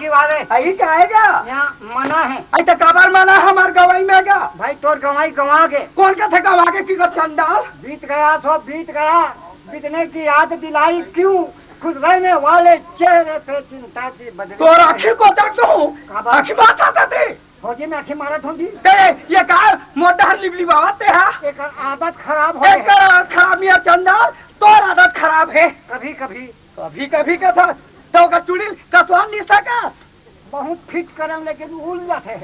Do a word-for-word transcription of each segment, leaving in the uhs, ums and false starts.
की वाले। अही काहे गा? यहाँ मना है। अई त काबर मना है हमार गवाई में गा? भाई, तोर गवाई गवा गे। कौन कथे गवा गे कि गा चंडाल? बीत गया तो बीत गया, बीतने की याद दिलाई क्यों? खुश रहने वाले चेहरे पे चिंता की बदली। तोर आँखी को तक तो हूँ। काबर? आँखी मारत हस ते। फौजी में आँखी मारत हूँ जी। ते ये का मोर डहर लिबलिबावत हे हा? एकर आदत खराब हो एक गए। आदत खराब नहीं है चंडाल, तोर आदत खराब है। कभी कभी। कभी कभी कथा तो ओकर चुड़ैल कसवा नहीं सकस। बहुत फिट करन लेकिन उल जाथे।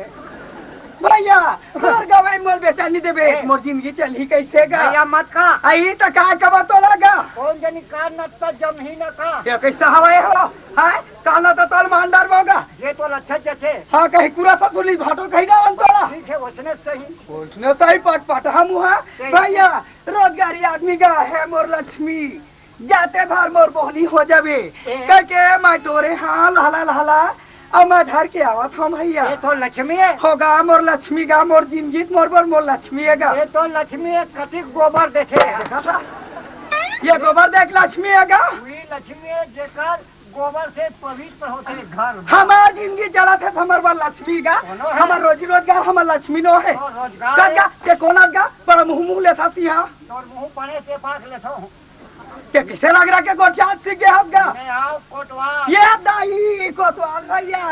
भैया, मोर गवाई मोर बेचैनी देबे, ए। मोर जिंदगी चलही कैसे गा? भैया मत का। अई त का कबा तोला गा? कौन जनी कार न त जमही न का। ये कैसा हवाई हो? हाँ? काना त तल मांडर मोगा। ये तो लच्छा जचे। हाँ, कहीं पूरा ससुरली भाटो कहीं ना अंतोला। ठीक है, उसने सही। उसने सही पट पट हम हुआ। सही। भैया, रोजगारी आदमी गा हे मोर लक्ष्मी। जाते भर मोर बोहनी हो जाबे। ए। कह के मैं तोरे हाँ लहला लहला, अब मैं धर के आवत हूँ भैया। ये तो लक्ष्मी है। होगा मोर लक्ष्मी गा, मोर जिंदगी मोर बर मोर लक्ष्मी है गा। ये तो लक्ष्मी है, कतिक गोबर देथे। देखा था? ये गोबर देख लक्ष्मी है गा। वही लक्ष्मी है जेकर गोबर से पवित्र होथे घर। हमार जिंदगी चलत हे, हमर बर लक्ष्मी गा। कोनो है? हमर रोजी रोजगार, हमर लक्ष्मी नो हे। तो रोजगार कर है। गा, ते कोन गा, बड़ा मुंह मुंह लेथा सिहा। तोर मुंह पड़े से पास लेथो। ते किसे लग रहा के गोठियात सीख गया होगा? मैं आओ कोटवाल। ये दाई कोतवाल भैया।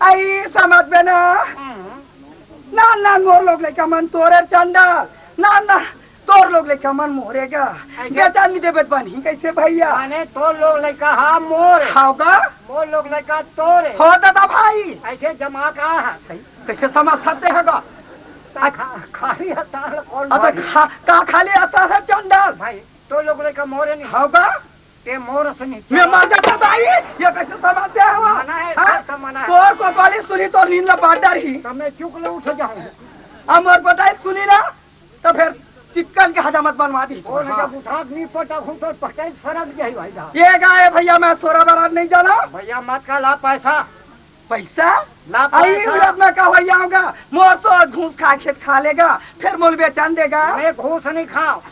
आई समझ में ना। हम्म। ना, ना, मोर लोग लइका मन तोरे चंडाल। ना, ना, तोर लोग लइका मन मोरे गा। ऐसे? बेटा नहीं देबे त बनही कैसे भैया? माने तोर लोग लइका हा मोर। हाव गा? मोर लोग लइका तोरे। हो दादा भाई। ऐसे जमा का है? कैसे समझ सकते हैं गा? तो खा-, खाली हताल कौन अब भाई? खा-, का खाली हताल है चंडाल? भाई, तोर लोग लइका मोरे नहीं। हाव गा? ते मोर से नहीं मैं चला। मर जाता भाई, ये कैसे समझते हो? मना है, हाँ? कैसे मना है? तोर को गाली सुनी तो नींद ला बाजार ही। तो मैं चुक ले उठ जाऊं। अब मोर बताई सुनी ना, तो फिर चिक्कन के हजामत बनवा दी। और हाँ। जब उठा के नहीं पटा हूं तो पटाई सरक जाई भाई साहब। ये गाय भैया, मैं सोरा बारात नहीं जाना। भैया मत का ला पैसा। पैसा? ना आई पैसा। उलट में का हो जाऊंगा, मोर तो घूस खा खेत खा लेगा, फिर मोल बेचन देगा। मैं घूस नहीं खाओ,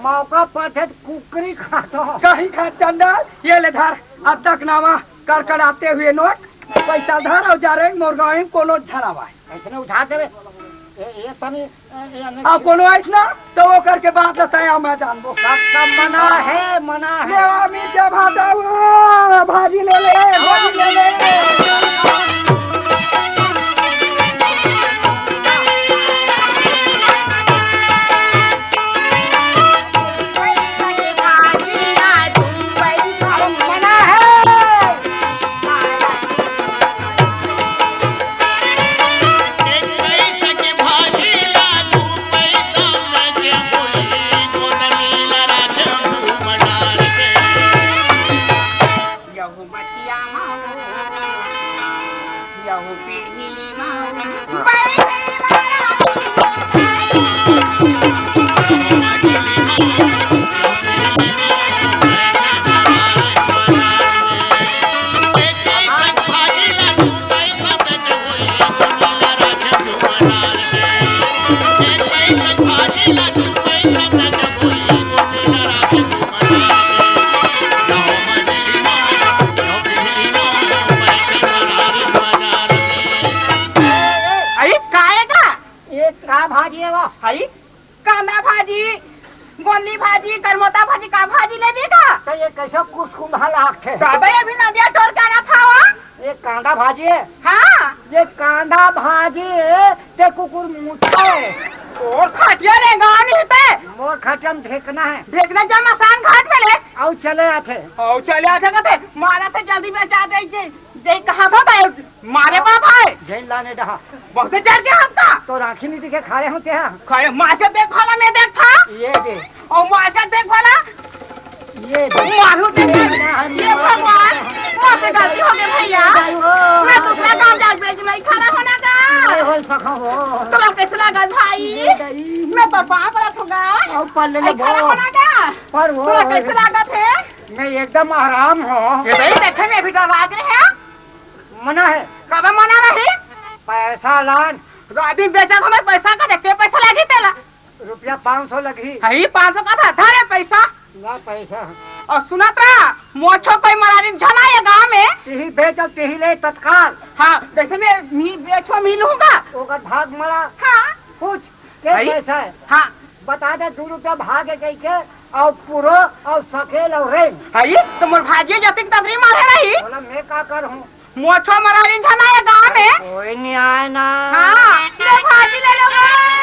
मौका पाथे कुकरी खा तो। कहीं खा चंडाल, ये ले धर, अब तक नावा करकड़ाते हुए नोट, पैसा धर और जा रहे मोर गाँव में कोनो झलावा है। ऐसने उठा देवे, ये, ये तनी अब कोनो आइस ना, तो वो करके बात बताया, मैं जानबो। सबका मना है, मना है। ले, अमित, भाटा, भाजी ले ले, भाजी ले ले। अब मना है। अरे, काय का? ये का भाजी है वो? हई? कांदा भाजी, गोंदली भाजी, करमोता भाजी, का भाजी लेबे का? तो ये कैसे कुसकुंधा लागथे? दादा, ये भी नदिया टोर के आना था वो। ये कांदा भाजी है? हाँ। ये कांदा भाजी है, ते कुकुर मुत्ता है। तोर खटिया रेंगा नहीं ते। मोर खटिया में ढेकना है। ढेकना जा मसान घाट में ले। आओ चले आथे। आओ चले आथे कथे, मारा थे जल्दी बेचा दे जे, जे कहाँ था बे? मारे बाप है। जैन लाने डहा। बहुत चढ़ गया हमका। तो राखी नहीं दिखे खड़े होते हैं। खड़े मार के देख भला मैं देख था। ये दे। और मार के देख भला। ये दे। मारू दे। ये भगवान, मोर से गलती हो गई भैया। मैं दूसरा काम जाके बेच नहीं खड़ा होना का। नहीं हो सका हो। तोला कैसे लगा भाई? ये दई। मैं तो पाप रखूंगा। और पल्ले ले खड़ा होना का। पर वो तोला कैसे लगा थे? मैं एकदम आराम हूँ। ये दई देखे में भी डर लाग रहे हैं। मना है। कबे मना रही? पैसा लान। राती बेचा था मैं पैसा का देखे पैसा लगी तेला। रुपया पाँच सौ लगी। हई पाँच सौ का था, धरे पैसा। ना पैसा। और सुनत रहा, मोछो कोई मरारिन झन आय गांव में। तिही बेच अउ तिही ले तत्काल। हाँ, वैसे मैं मी-, बेचवा मिलूंगा। ओकर भाग मला। हाँ। पूछ, के भाई? कैसा है? हाँ। बता दे, दू रुपया भाग है कह के, अउ पुरो, अउ सकेल, अउ रेंग। हाँ, ये तो मोर भाजी जतिक ततरी मारे रही। बोला, मैं का कर हूँ? मोछो मरारिन झन आय गांव में। कोई नहीं आय ना। हाँ, ले भाजी ले लो गा।